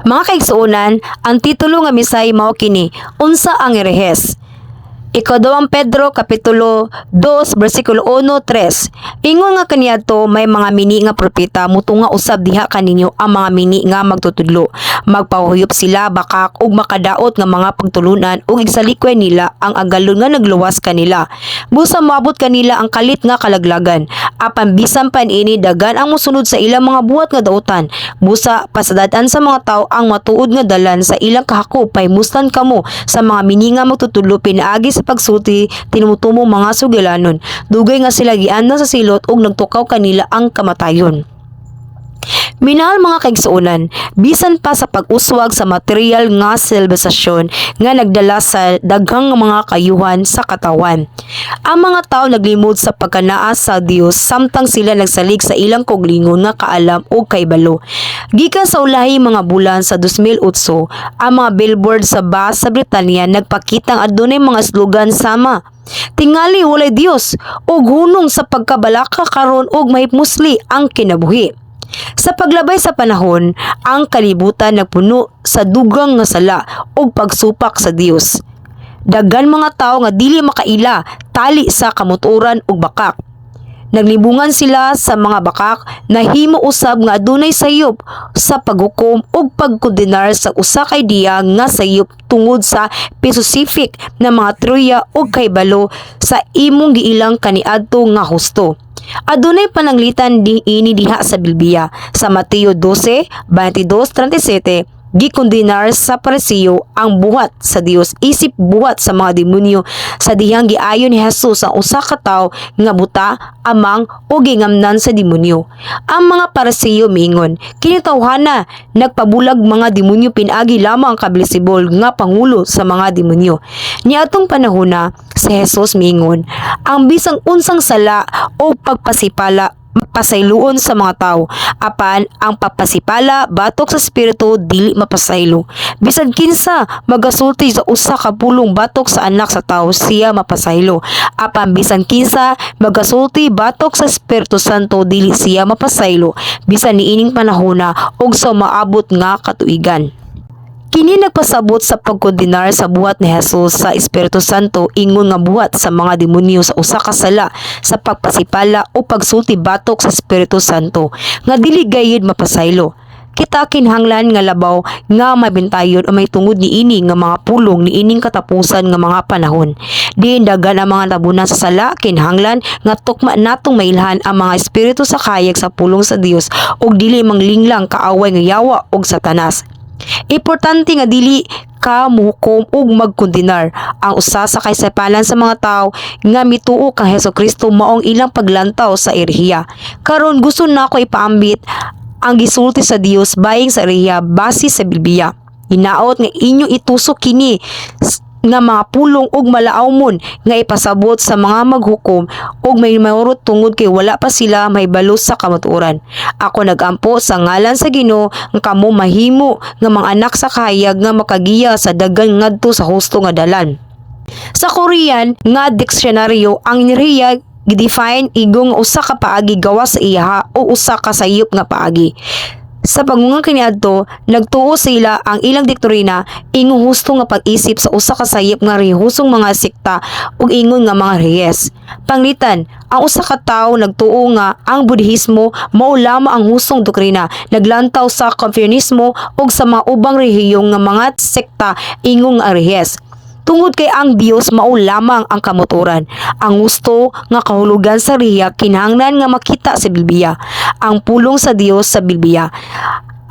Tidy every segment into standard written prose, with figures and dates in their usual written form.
Mga kaigsuonan, ang titulo nga mensahe mao kini, "Unsa ang Erehes?" Ikaduhang Pedro kapitulo 2 bersikulo 1-3. Ingon nga kaniadto may mga mini nga propeta mutunga usab diha kaninyo ang mga mini nga magtutudlo. Magpahuyop sila bakak ug makadaot nga mga pagtulunan ug igsalikway nila ang agalon nga nagluwas kanila. Busa moabot kanila ang kalit nga kalaglagan. Apan bisan pa niini, daghan ang mosunod sa ilang mga buhat nga dautan. Busa pasadad-an sa mga tawo ang matuod nga dalan sa ilang kahakop, pahimuslan kamo sa mga mini nga magtutudlo pinaagi sa pagsulti tinumutumong mga sugilanon. Dugay nga sila giandang sa silot ug nagtukaw kanila ang kamatayon. Minahal mga kaigsuonan, bisan pa sa pag-uswag sa material nga sibilisasyon nga nagdala sa daghang mga kayuhan sa katawan, ang mga tao naglimod sa pagkanaa sa Dios samtang sila nagsalig sa ilang kaugalingon nga kaalam o kaibalo. Gikan sa ulahi mga bulan sa 2008, ang mga billboard sa bus sa Britanya nagpakitang adunay mga slogan sama "Tingali walay Dios" ug "Hunong sa pagkabalaka karon ug mahipmusli ang kinabuhi." Sa paglabay sa panahon, ang kalibutan nagpuno sa dugang nga sala ug pagsupak sa Dios. Daghan mga tawo nga dili makaila tali sa kamuturan ug bakak. Naglibungan sila sa mga bakak, nahimo usab nga adunay sayop sa paghukom ug pagkondenar sa usa ka ideya nga sayop tungod sa specific na mga teorya ug kahibalo sa imong giilang kaniadto nga husto. Adunay pananglitan di ini diha sa Biblia. Sa Mateo 12:22-37, gikondenar sa Pariseo ang buhat sa Dios isip buhat sa mga demonyo sa dihang giayo ni Jesus ang usa ka tawo nga buta, amang o gingamnan sa demonyo. Ang mga Pariseo miingon, "Kini tawhana nagpabulag mga demonyo pinaagi lamang ka Beelzebul nga pangulo sa mga demonyo." Niadtong panahona, si Jesus miingon, ang bisang unsang sala o pagpasipala mapasayloon sa mga tao, apan ang pagpasipala batok sa Espiritu dili mapasaylo. Bisan kinsa magasulti sa usa ka pulong batok sa Anak sa Tawo, siya mapasaylo, apan bisan kinsa magasulti batok sa Espiritu Santo, dili siya mapasaylo bisan niining panahona ug sa maabot nga katuigan. Kini nagpasabot sa pagkondenar sa buhat ni Jesus sa Espiritu Santo ingon nga buhat sa mga demonyo sa usa ka sala sa pagpasipala o pagsulti batok sa Espiritu Santo nga dili gayud mapasaylo. Kita kinahanglan nga labaw nga mabintayon o may tungod niini nga mga pulong niining katapusan nga mga panahon. Diin daghan ang mga tabunan sa sala, kinahanglan nga tukma natong mailhan ang mga espiritu sa kahayag sa pulong sa Dios ug dili manglinglang kaaway nga yawa og Satanas. Importante nga dili ka muhukom ug magkondenar. Ang usa sa kaysaypanan sa mga tawo nga mituo kang Hesus Kristo maong ilang paglantaw sa erehiya. Karon gusto nako ipaambit ang gisulti sa Dios bahin sa erehiya base sa Biblia. Hinaot nga inyong itusok kini nga mga pulong ug malaawmon nga ipasabot sa mga maghukom ug may mahurot tungod kay wala pa sila mahibalo sa kamatuoran. Ako nagampo sa ngalan sa Ginoo nga kamo mahimo nga mga anak sa kahayag nga makagiya sa daghan ngadto sa husto nga dalan. Sa Korean nga diksyonaryo, ang enerhiya gidefine igong usa ka paagi gawas sa iyaha o usa ka sayop nga paagi. Sa pagungang kaniadto, nagtuo sila ang ilang doktrina ingon husto nga pag-isip sa usa ka sayop nga rehihusong mga sekta ug ingon nga mga reyes. Panglitan, ang usa ka tawo nagtuo nga ang Budhismo mao lamang ang hustong doktrina, naglantaw sa Confucianismo ug sa mga ubang relihiyon nga mga sekta ingon nga reyes. Tungod kay ang Dios mao lamang ang kamuturan. Ang husto nga kahulugan sa riya kinahanglan nga makita sa Biblia. Ang pulong sa Dios sa Biblia.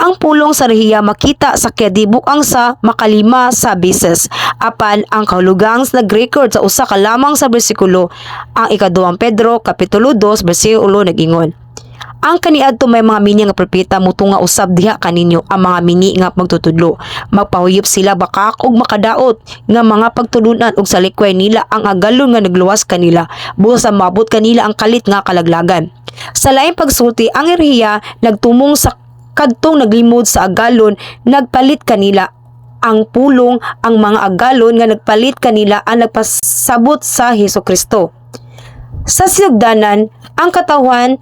Ang pulong sa rehiya makita sa kadibuang sa makalima sa beses. Apan ang kahulugang nag-record sa usa ka lamang sa bersikulo, ang Ikaduhang Pedro kapitulo 2 bersikulo nag-ingon, "Ang kaniadto may mga mini nga propeta mutunga usab diha kaninyo ang mga mini nga magtutudlo. Magpahuyop sila bakak ug makadaot nga mga pagtulunan ug salikway nila ang agalon nga nagluwas kanila. Busa maabot kanila ang kalit nga kalaglagan." Sa laing pagsulti, ang erehiya nagtumong sa kadtong naglimod sa agalon nagpalit kanila ang pulong, ang mga agalon nga nagpalit kanila ang nagpasabot sa Hesus Kristo. Sa sinugdanan, ang katawhan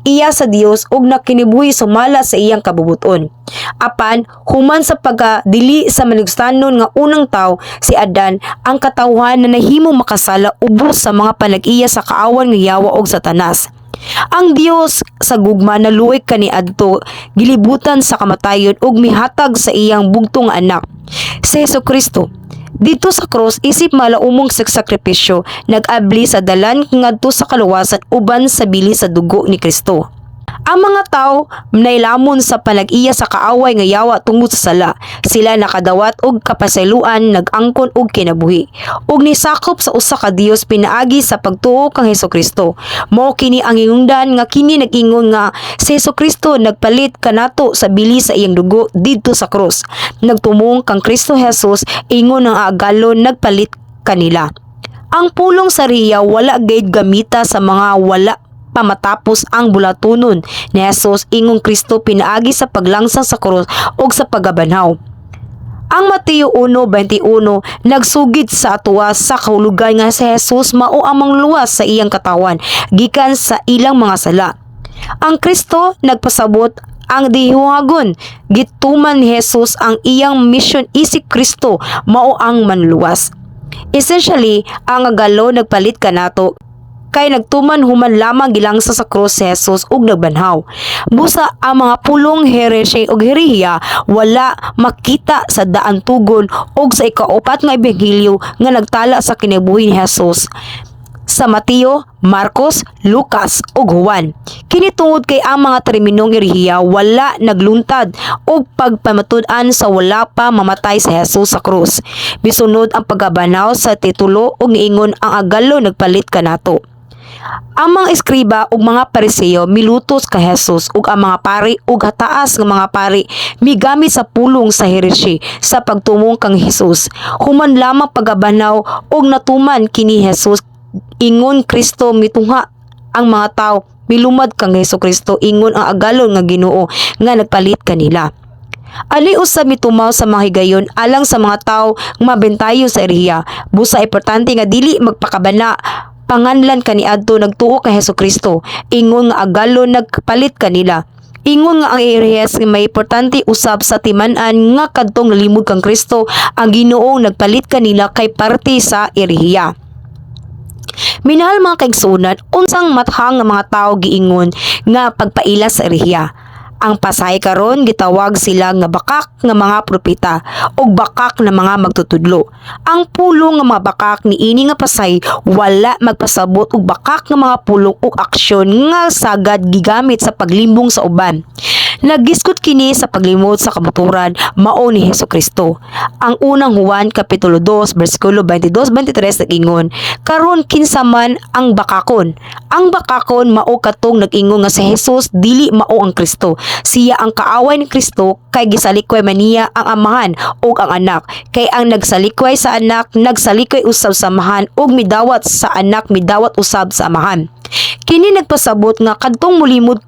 Iya sa Dios ug nakinibuhi sumala sa iyang kabubuton. Apan human sa pagkadili sa maligstanon nga unang tawo, si Adan, ang katawhan na nahimong makasala ubos sa mga panag-iya sa kaawan nga yawa og Satanas. Ang Dios sa gugma naluoy kaniadto gilibutan sa kamatayon ug mihatag sa iyang bugtong nga anak, si Hesukristo, didto sa krus isip malaumong sakripisyo, nag-abli sa dalan ngadto sa kaluwasan uban sa bili sa dugo ni Kristo. Ang mga tao nailamon sa panag-iya sa kaaway nga yawa tungod sa sala. Sila nakadawat og kapasayloan, nag-angkon og kinabuhi ug nisakop sa usa ka Dios pinaagi sa pagtuo kang Hesukristo. Mao kini ang hinungdan nga kini nag-ingon nga si Hesukristo nagpalit kanato sa bili sa iyang dugo didto sa krus. Nagtumong kang Kristo Jesus ingon ang agalon nagpalit kanila. Ang pulong sa riya wala gayud gamita sa mga wala pa matapos ang bulatonon ni Jesus ingong Kristo pinaagi sa paglangsang sa krus ug sa pagabanhaw. Ang Mateo 1:21 nagsugid sa atuwa sa kahulugan nga si Jesus mao ang mangluwas sa iyang katawan gikan sa ilang mga sala. Ang Kristo nagpasabot ang dihuhagon gituman ni Jesus ang iyang mission isip Kristo mao ang manluwas. Essentially, ang agalo nagpalit kanato kay nagtuman human lamang gilangsa sa krus si Jesus ug nagbanhaw. Busa ang mga pulong heresy ug herehiya wala makita sa daan tugon ug sa ikaupat nga ebanghelyo nga nagtala sa kinabuhi ni Jesus sa Mateo, Marcos, Lucas ug Juan. Kini tungod kay ang mga terminong erehiya wala nagluntad og pagpamatud-an sa wala pa mamatay si Jesus sa krus. Misunod ang pagkabanhaw sa titulo ug niingon ang agalo nagpalit kanato. Ang mga eskriba ug mga Pariseo milutos kay Jesus ug ang mga pari ug hataas nga mga pari migamit sa pulong sa heresy sa pagtumong kang Jesus. Human lamang pagabanhaw ug natuman kini Jesus ingon Kristo, mitungha ang mga tao milumad kang Hesukristo ingon ang agalon nga Ginoo nga nagpalit kanila. Ali usab mitumaw sa mga higayon alang sa mga tawo nga mabentayon sa erehiya. Busa importante nga dili magpakabana panganlan kaniadto nagtuo kay Hesukristo ingon nga agalon nagpalit kanila. Ingon nga ang erehiyas may importante usab sa timan-an nga kadtong nalimod kang Kristo ang Ginoong nagpalit kanila kay parte sa erehiya. Minahal mga kaigsuonan, unsang mathang nga mga tawo giingon nga pagpaila sa erehiya? Ang pasahe karon gitawag sila nga bakak nga mga propeta ug bakak na mga magtutudlo. Ang pulong nga mga bakak niini nga pasay wala magpasabot og bakak nga mga pulong ug aksyon nga sagad gigamit sa paglimbong sa uban. Nagisgot kini sa paglimot sa kamatuoran mao ni Hesukristo. Ang unang Juan kapitulo 2 bersikulo 22-23 nag-ingon, "Karon kinsa man ang bakakon? Ang bakakon mao katong nag-ingon nga si Jesus dili mao ang Kristo. Siya ang kaaway ni Kristo kay gisalikway man niya ang Amahan ug ang Anak. Kay ang nagsalikway sa Anak nagsalikway usab sa Amahan ug midawat sa Anak midawat usab sa Amahan." Kini nagpasabot nga kadtong mulimod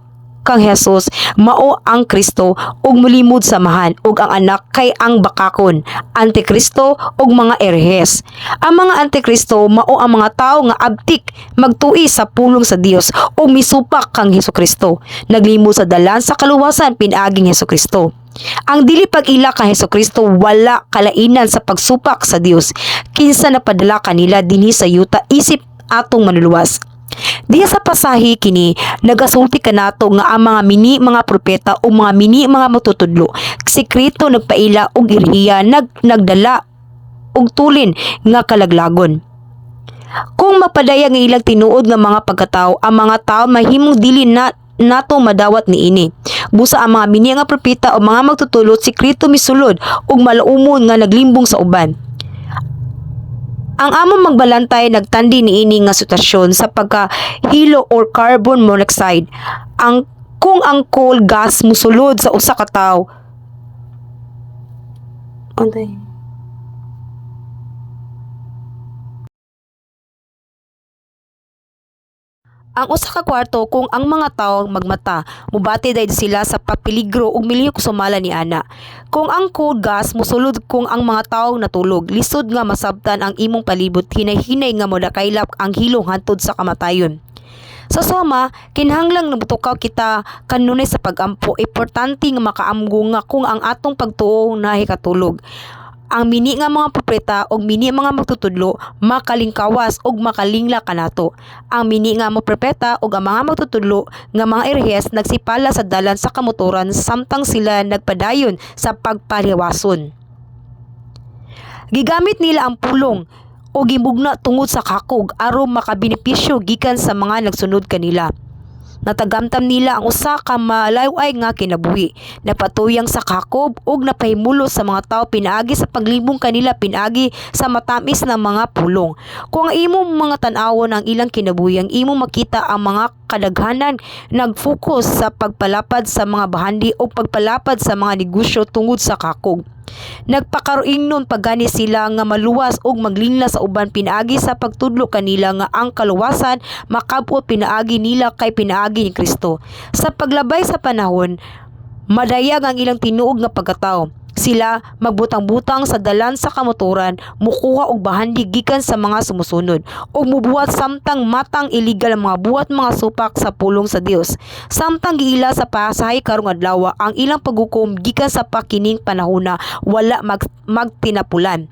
kang Jesus mao ang Kristo ug mulimod sa Amahan ug ang Anak kay ang bakakon, antikristo ug mga erehes. Ang mga antikristo mao ang mga tawo nga abtik magtui sa pulong sa Dios ug misupak kang Hesukristo. Naglimod sa dalan sa kaluwasan pinaaging Hesukristo. Ang dili pag-ila kang Hesukristo wala kalainan sa pagsupak sa Dios. Kinsa napadala kanila dinhi sa yuta isip atong manluluwas. Diha sa pasahe kini nagasulti kanato nga ang mga mini mga propeta o mga mini mga magtutudlo sekreto nagpaila og erehiya nagdala og tulin nga kalaglagon. Kung mapadayag ang ilang tinuod nga mga pagkatao, ang mga tao mahimong dili na nato madawat niini. Busa ang mga mini nga propeta o mga magtutulot sekreto misulod ug malaumon nga naglimbong sa uban. Ang among magbalantay nagtandi niini nga sitwasyon sa pagkahilo or carbon monoxide. Ang kung ang coal gas musulod sa usa ka tawo. Antay. Ang usa ka kwarto kung ang mga tawo magmata, mobati dayon sila sa papeligro ug milihok sumala ni ana. Kung ang cold gas mosulod kung ang mga tawo natulog, lisod nga masabtan ang imong palibot, hinay-hinay nga modakaylap ang hilong hantod sa kamatayon. Sa soma, kinahanglang nabutukaw kita kanunay sa pagampo. Importante nga makaamgo nga kung ang atong pagtuo nahikatulog. Ang mini nga mga propeta og mini mga magtutudlo makalingkawas og makalingla kanato. Ang mini nga mga propeta og ang mga magtutudlo nga mga erehes nagsipala sa dalan sa kamatuoran samtang sila nagpadayon sa pagpaliwason. Gigamit nila ang pulong o gimugna tungod sa kakog aron makabenepisyo gikan sa mga nagsunod kanila. Natagamtam nila ang usa ka malaway nga kinabuhi, napatuyang sa kakob ug napahimulo sa mga tawo pinaagi sa paglibong kanila pinaagi sa matamis na mga pulong. Kung ang imong mga tan-awon ang ilang kinabuhi, ang imong makita ang mga kadaghanan nag-focus sa pagpalapad sa mga bahandi o pagpalapad sa mga negosyo tungod sa kakog. Nagpakaroingnon pagani sila nga maluwas og maglingla sa uban pinaagi sa pagtudlo kanila nga ang kaluwasan makab-ot pinaagi nila kay pinaagi ni Kristo. Sa paglabay sa panahon, madayag ang ilang tinuod nga pagkatao. Sila magbutang-butang sa dalan sa kamatuoran, mukuha og bahandi gikan sa mga sumusunod, ug mubuhat samtang matang illegal ang mga buhat, mga supak sa pulong sa Dios. Samtang giila sa pasahay karong adlaw, ang ilang paghukom gikan sa pakining panahona wala magtinapulan.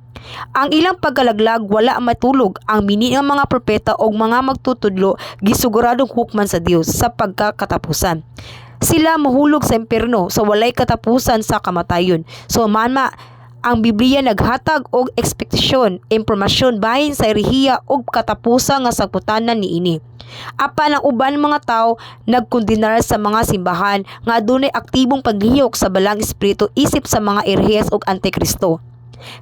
Ang ilang pagkalaglag wala matulog. Ang mini nga mga propeta og mga magtutudlo gisuguradong hukman sa Dios sa pagkakatapusan. Sila mahulog sa impierno sa walay katapusan sa kamatayon. So mama, ang Biblia naghatag og ekspektasyon, impormasyon bahin sa erehiya og katapusan nga sagputanan niini. Apan ang uban mga tao nagkondenar sa mga simbahan nga adunay aktibong paglihok sa balang espiritu isip sa mga erehes ug antikristo.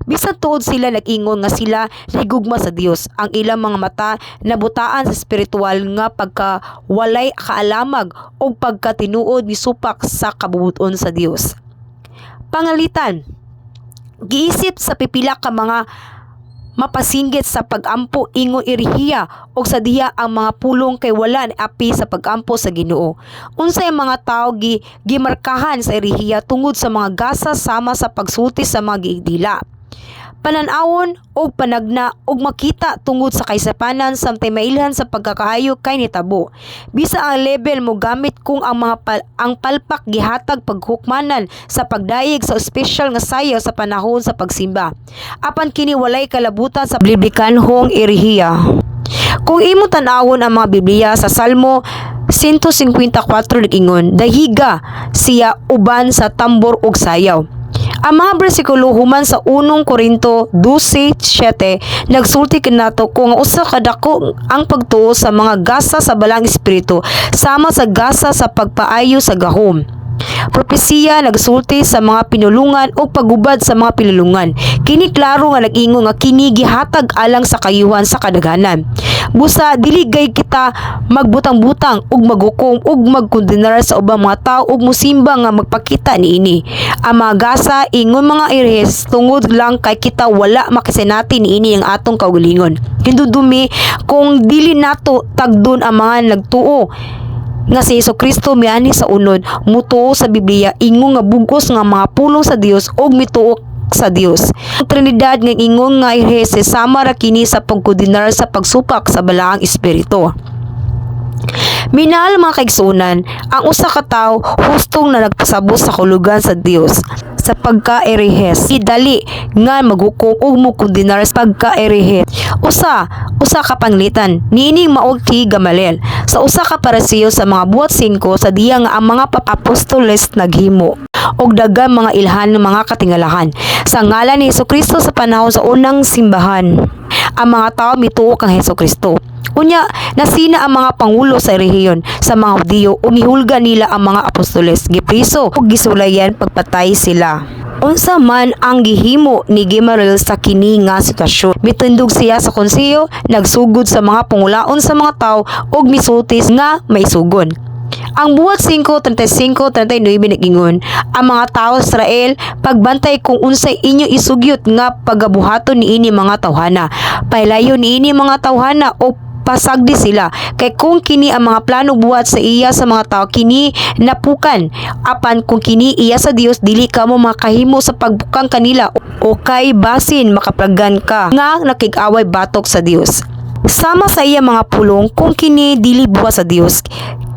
Bisan tuod sila nag-ingon nga sila nigugma sa Dios, ang ilang mga mata nabutaan sa espiritual nga pagka walay kaalamag o pagkatinuod misupak sa kabubut-on sa Dios. Pangalitan, giisip sa pipila ka mga mapasinggit sa pagampo ingon erehiya og sa diha ang mga pulong kay wala ni api sa pagampo sa Ginoo. Unsay ang mga tawo gimarkahan sa erehiya tungod sa mga gasa sama sa pagsulti sa mga giigdila. Panan-awon og panagna og makita tungod sa kaisapanan samtang mailhan sa pagkakaayo kay nitabo. Bisa ang level mo gamit kung ang mga ang palpak gihatag paghukmanan sa pagdayeg sa espesyal nga sayaw sa panahon sa pagsimba. Apan kini walay kalabutan sa biblikanhong erehiya. Kung imo tan-awon ang mga Biblia sa Salmo 154 nag-ingon, dayiga siya uban sa tambor ug sayaw. Ang mga bersikulo human sa unong Korinto 12:7 nagsulti kanato kung ang usa ka dako ang pagtuo sa mga gasa sa balang espiritu sama sa gasa sa pagpaayo sa gahom. Propesiya nagsulti sa mga pinulungan o paggubad sa mga pinulungan. Kini klaro nga nag-ingon nga kini gihatag alang sa kayuhan sa kadaghanan. Busa dili gay kita magbutang-butang ug maghukom ug magkondenar sa ubang mga tawo ug musimba nga magpakita niini. Ang mga gasa ingon mga erehes tungod lang kay kita wala makisinati niini ang atong kaugalingon. Hindudumi kung dili nato tagdon ang mga nagtuo nga si Hesus Kristo mianhi sa unod, mutuo sa Biblia ingon nga bugos nga mga pulong sa Dios ug mituo sa Dios. Ang Trinidad nga ingon nga erehes sama ra kini sa pagkondenar sa pagsupak sa balaang espiritu. Minahal mga kaigsuonan, ang usa ka tawo hustong na nagpasabot sa kahulugan sa Dios sa pagka-erehes. Dali nga maghukom ug mokondenar sa pagka-erehes. Usa, usa ka panglitan niining mao kay Gamaliel sa usa ka Pariseo sa mga Buhat 5 sa diya nga ang mga apostoles naghimo og daghang mga ilhan ng mga katingalahan sa ngalan ni Hesukristo sa panahon sa unang simbahan. Ang mga tao mituo kang Hesukristo. Unya, nasina ang mga pangulo sa rehiyon sa mga Hudiyo ug gihulga nila ang mga apostoles, gipriso ug gisulayan pagpatay sila. Unsa man ang gihimo ni Gamaliel sa kini nga sitwasyon? Mitindog siya sa konseho, nagsugod sa mga pangulaon sa mga tawo ug misulti nga maisugon. Ang Buhat 5:35-39 nag-ingon, "Ang mga tao sa Israel, pagbantay kung unsay inyo isugyot nga pagabuhaton niini mga tawhana. Pailayo niini mga tawhana o pasagdi sila. Kay kung kini ang mga plano buhat sa iya sa mga tao, kini napukan. Apan kung kini iya sa Dios, dili kamo makahimo sa pagbukang kanila o kay basin makaplagan ka nga nakig-away batok sa Dios." Sama sa iya mga pulong, kung kini dili buhat sa Dios,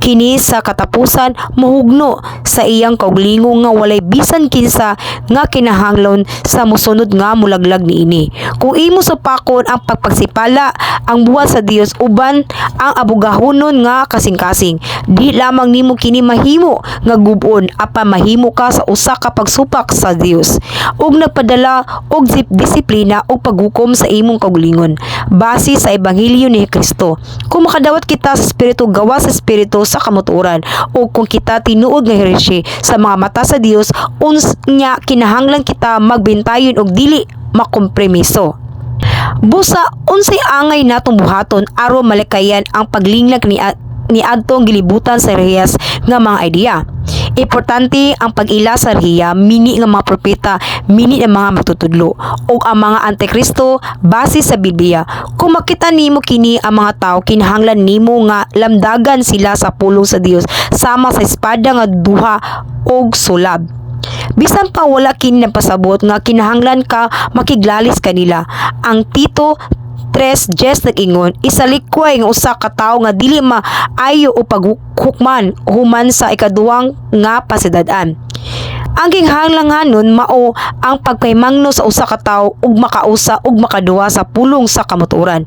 kini sa katapusan mahugno sa iyang kaugalingon nga walay bisan kinsa nga kinahanglan sa mosunod nga molaglag niini. Kung imo supakon ang pagpagsipala ang buhat sa Dios uban ang abugahonon nga kasing-kasing, di lamang nimo kini mahimo nga gub-on, apan mahimo ka sa usa ka pagsupak sa Dios ug nagpadala og disiplina ug paghukom sa imong kaugalingon base sa ebanghelyo ni Kristo. Kung makadawat kita sa espiritu gawas sa espiritu sa kamatuoran o kung kita tinuod nga heresy sa mga mata sa Dios, unya kinahanglan kita magbintayon og dili makompromiso. Busa unsay angay natong buhaton aron malikayan ang paglinglag ni adtong gilibutan sa rehiyas nga mga idea? Importante ang pag-ila sa rehiya, mini nga mga propeta, mini nga mga magtutudlo, ug ang mga antikristo base sa Biblia. Kung makita nimo kini ang mga tao, kinahanglan nimo nga lamdagan sila sa pulong sa Dios sama sa espada nga duha og sulab. Bisan pa wala kini nagpasabot nga kinahanglan ka makiglalis kanila. Ang Tito 3:10 nag-ingon, isalikway nga usa ka tawo nga dili maayo o paghukman human sa ikaduhang nga pasidad-an. Ang gihanglanganon mao ang pagpahimangno sa usa ka tawo ug makausa ug makaduha sa pulong sa kamatuoran.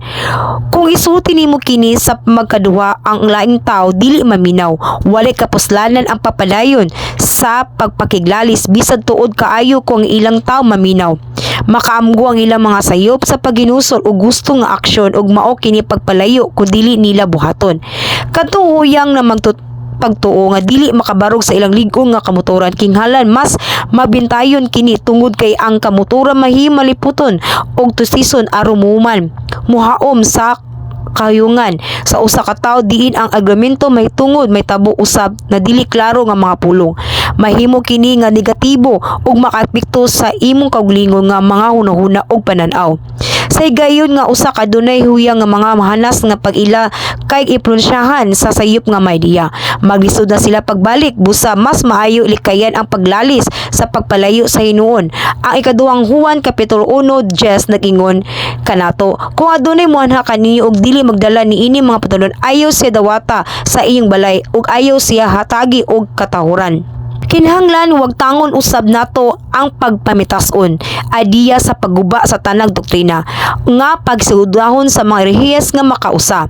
Kung isulti nimo kini sa magkaduha ang laing tawo dili maminaw, walay kapuslanan ang papadayon sa pagpakiglalis bisan tuod kaayo kung ang ilang tawo maminaw. Makaamgo ang ilang mga sayop sa paghinusol og gusto nga aksyon ug mao kini pagpalayo kung dili nila buhaton. Kadtong huyang na pagtuo nga dili makabarog sa ilang lig-on nga kamatuoran, kinahanglan mas mabintayon kini tungod kay ang kamatuoran mahimo maliputon og tusison aron muhuman muhaom sa kahuyungan sa usa ka tawo diin ang argumento mahitungod mahitabo usab na dili klaro nga mga pulong. Mahimo kini nga negatibo ug makaapekto sa imong kaugalingon nga mga hunahuna ug panan-aw. Sa higayon nga usa ka dunay huyang nga mga mahanas nga pag-ila kay impluwensyahan sa sayop nga idea, maglisod na sila pagbalik. Busa mas maayo likayan ang paglalis sa pagpalayo sa hinuon. Ang ikaduhang Juan kapitulo 1:10 nag-ingon kanato, kung adunay moanha kaninyo og dili magdala niini mga patunon, ayaw siya dawata sa inyong balay ug ayaw siya hatagi og katahuran. Kinahanglan wagtangon usab nato ang pagpamitason idea sa pagguba sa tanang doktrina nga pagsigudahon sa mga rehiyas nga makausa.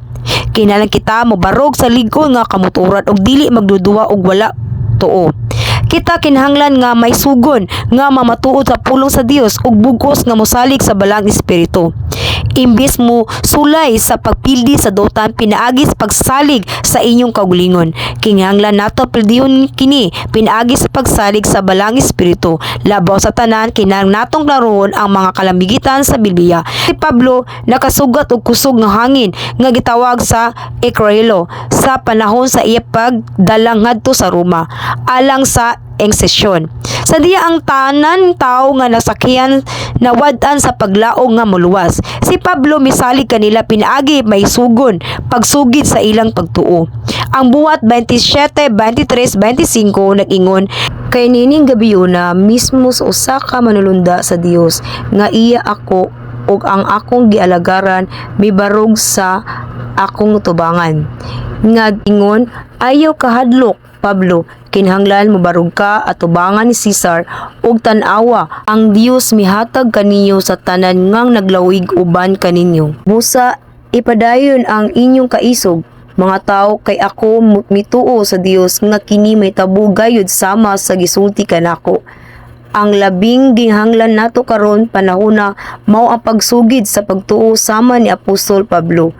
Kinahanglan kita mobarog sa lig-on nga kamatuoran ug dili magduduwa og wala tuo. Kita kinahanglan nga may sugon nga mamatuod sa pulong sa Dios ug bugos nga mosalig sa Balaang Espiritu. Imbis mo sulay sa pagpildi sa dotan pinaagi sa pagsalig sa inyong kaugalingon, kinahanglan nato pildihon kini pinaagi sa pagsalig sa Balaang Espiritu. Labaw sa tanan, kinahanglan natong klarohon ang mga kalambigitan sa Biblia. Si Pablo nakasugat og kusog nga hangin nga gitawag sa Euraquilo sa panahon sa iya pagdala ngadto sa Roma alang sa Inquisition. Sa diya ang tanan tao nga nasakyan nawad-an sa paglaom nga moluwas, si Pablo misalig kanila pinaagi may sugon pagsugid sa ilang pagtuo. Ang Buhat 27, 23, 25 nag-ingon, kay niining gabhiona mismo sa usa ka manulunda sa Dios nga iya ako ug ang akong gialagaran mibarog sa akong tubangan nga ingon, 'Ayaw kahadlok, Pablo, kinahanglan mobarog ka atubangan ni Cesar, ug tan-awa, ang Dios mihatag kaninyo sa tanan ngang naglawig uban kaninyo. Busa ipadayon ang inyong kaisog, mga tawo, kay ako mituo sa Dios nga kini mahitabo gayud sama sa gisulti kanako.' Ang labing ginhanglan nato karon panahona mao ang pagsugid sa pagtuo sama ni Apostol Pablo.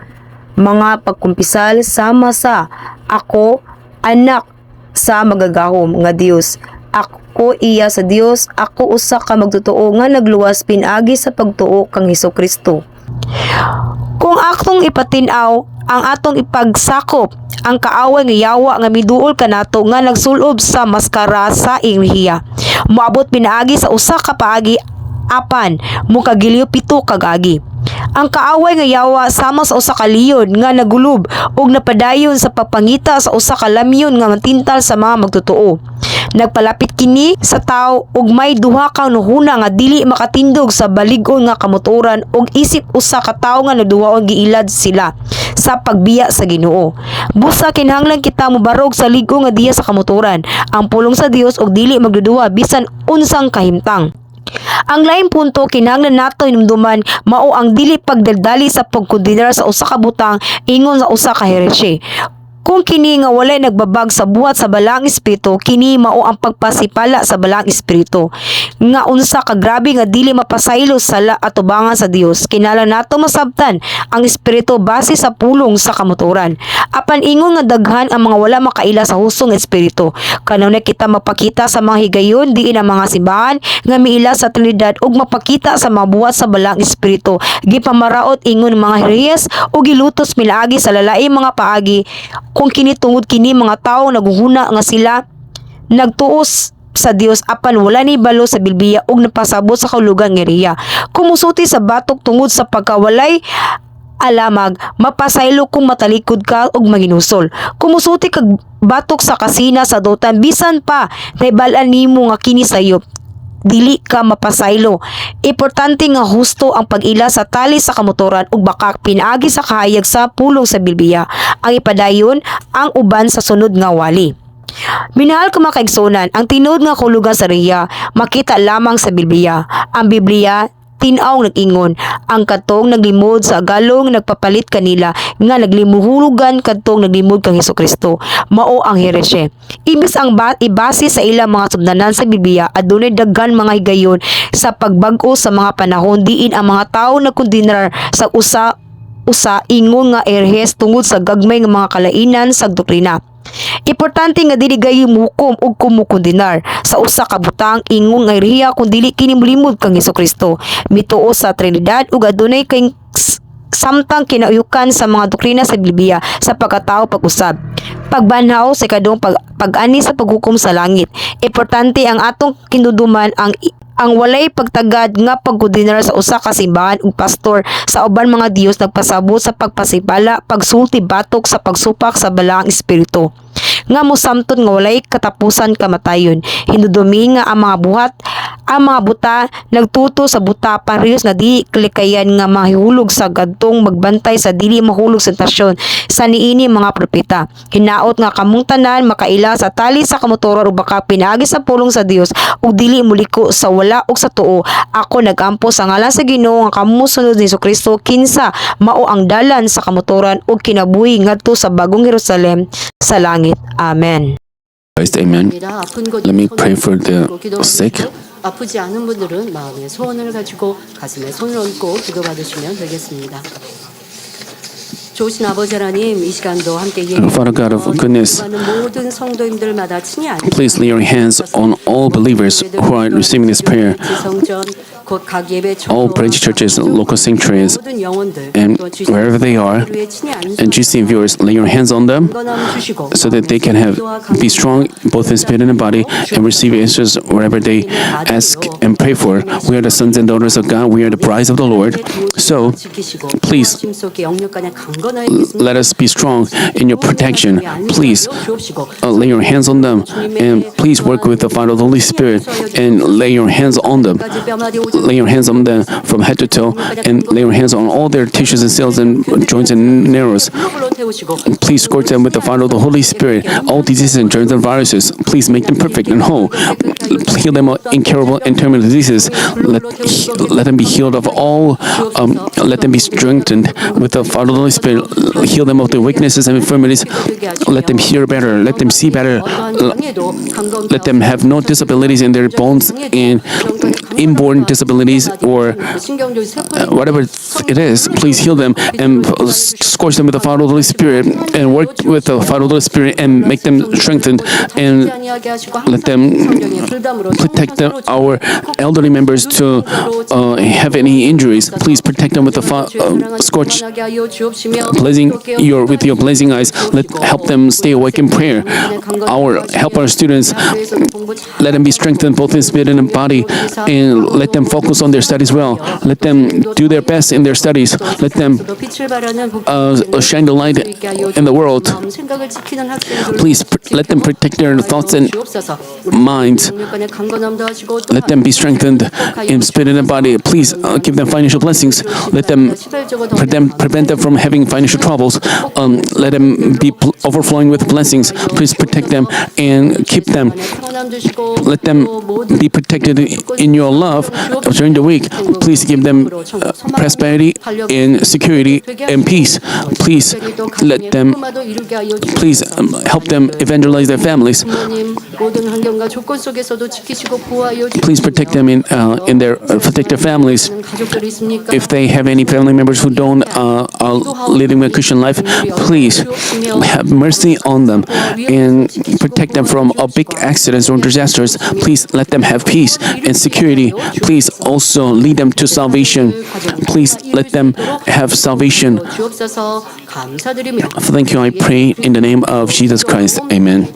Mga pagkumpisal sama sa 'Ako anak sa Makagagahom nga Dios', 'Ako iya sa Dios', 'Ako usa ka magtotoo nga nagluwas pinaagi sa pagtuo kang Hesus Kristo.' Kung atong ipatin-aw ang atong ipagsakop ang kaaway nga yawa nga miduol kanato nga nagsulob sa maskara sa enerhiya. Moabot pinaagi sa usa ka paagi apan mokagiliw pito kag agi. Ang kaaway nga yawa sama sa usa ka leon nga nagulob ug napadayon sa pagpangita sa usa ka lamyon nga matintal sa mga magtotoo. Nagpalapit kini sa tao ug may duha ka nuhuna nga dili makatindog sa balig-on nga kamuturan ug isip usa ka tawo nga nagduhaon giilad sila sa pagbiya sa Ginoo. Busa kinahanglan kita mobarog sa lig-on nga diya sa kamuturan, ang pulong sa Dios, ug dili magduduha bisan unsang kahimtang. Ang laing punto kinahanglan nato hinumduman mao ang dili pagdaldali sa pagkondenar sa usa ka butang ingon sa usa ka heresy. Kung kini nga walay nagbabag sa buhat sa Balaang Espiritu, kini mao ang pagpasipala sa Balaang Espiritu. Nga unsa ka grabe nga dili mapasaylo sala atubangan sa Dios. Kinahanglan nato masabtan ang espiritu base sa pulong sa kamuturan. Apan ingon nga daghan ang mga wala makaila sa hustong espiritu. Kanunay kita mapakita sa mga higayon diin ang mga simbahan nga miila sa Trinidad ug mapakita sa mga buhat sa Balaang Espiritu. Gipamaraot ingon mga herehiyas ug gilutos milaagi sa lalaing mga paagi kung kini tungod kini mga tawo naguhuna nga sila nagtuos sa Dios apan wala ni balo sa Biblia ug napasabot sa kahulugan nga riya. Kung musulti sa batok tungod sa pagkawalay alamag, mapasaylo kung matalikod ka ug manginusol. Kung musulti kag batok sa kasina sa dotan, bisan pa naibal-an nimo nga kini sayop, dili ka mapasaylo. Importante nga husto ang pag-ila sa tali sa kamuturan ug baka pinaagi sa kahayag sa pulong sa Biblia. Ang ipadayon ang uban sa sunod nga wali. Minahal ko mga kaigsunan, ang tinuod nga kahulugan sa riya makita lamang sa Biblia. Ang Biblia tin-aw nag-ingon, ang katong naglimod sa agalong nagpapalit kanila nga naglimuhulugan kadtong naglimod kang Hesukristo mao ang heresye. Imbes ang ibase sa ilang mga sumdanan sa Biblia, adunay daghan mga higayon sa pagbag-o sa mga panahon diin ang mga tawo nagkondenar sa usa usa ingon nga erhes tungod sa gagmay nga mga kalainan sa doktrina. Importante nga dili gayo muhukom ug kumukondenar sa usa ka butang ingon nga erehiya kung dili kini molimod kang Hesukristo. Mituo sa Trinidad ug adunay kay samtang kinauyukan sa mga doktrina sa Biblia sa pagkatao pag-usab. Pagbanhaw sa ikadong pag-ani sa paghukom sa langit. Importante ang atong kinduduman ang walay pagtagad nga pagkondenar sa usa ka simbahan ug pastor sa uban mga Dios nagpasabot sa pagpasipala, pagsulti batok sa pagsupak sa Balaang Espiritu nga mosamton nga walay katapusan kamatayon. Hinudumi nga ang mga buhat, ang mga buta nagtuto sa buta parehas nga di kalikayan nga mahihulog sa gadtong magbantay sa dili mahulog sa tentasyon sa niini mga propeta. Hinaot nga kamong tanan makaila sa tali sa kamuturan ug baka pinaagi sa pulong sa Dios ug dili muliko sa wala ug sa tuo. Ako nagampo sa ngalan sa Ginoo nga kamo sunod ni Kristo, kinsa mao ang dalan sa kamuturan ug kinabuhi ngadto sa bagong Jerusalem sa langit. Amen. Christ, amen. 아픈 곳 Let me pray for the sick. 아프지 않은 분들은 마음의 소원을 가지고 가슴에 손을 얹고 기도받으시면 되겠습니다. 좋으신 아버지 하나님, 이 시간도 함께 Father God of goodness, 받는 모든 성도님들마다 친히 please lay your hands on all believers who are receiving this prayer, all branch churches, local sanctuaries, and wherever they are, and GC viewers, lay your hands on them so that they can have be strong both in spirit and body and receive answers wherever they ask and pray for. We are the sons and daughters of God. We are the brides of the Lord. So please let us be strong in your protection. Please lay your hands on them and please work with the Father of the Holy Spirit and lay your hands on them. Lay your hands on them from head to toe and lay your hands on all their tissues and cells and joints and nerves. Please scourge them with the fire of the Holy Spirit. All diseases and germs and viruses, please make them perfect and whole. Heal them of incurable and terminal diseases. Let them be healed of all. Let them be strengthened with the fire of the Holy Spirit. Heal them of their weaknesses and infirmities. Let them hear better. Let them see better. Let them have no disabilities in their bones and inborn disabilities or whatever it is. Please heal them and scorch them with the fire of the Holy Spirit and work with the fire of the Holy Spirit and make them strengthened and let them protect them, our elderly members to have any injuries. Please protect them with the scorch blazing your with your blazing eyes. Let help them stay awake in prayer. Our help our students. Let them be strengthened both in spirit and in body, and let them focus on their studies well. Let them do their best in their studies. Let them shine the light in the world. Please let them protect their thoughts and minds. Let them be strengthened in spirit and body. Please give them financial blessings. Let them prevent them from having financial troubles. Let them be overflowing with blessings. Please protect them and keep them. Let them be protected in your love during the week. Please give them prosperity and security and peace. Please let them. Please help them evangelize their families. Please protect them in their protect their families. If they have any family members who don't are living a Christian life, please have mercy on them and protect them from big accidents or disasters. Please let them have peace and security. Please also lead them to salvation. Please let them have salvation. Thank you, I pray in the name of Jesus Christ. Amen.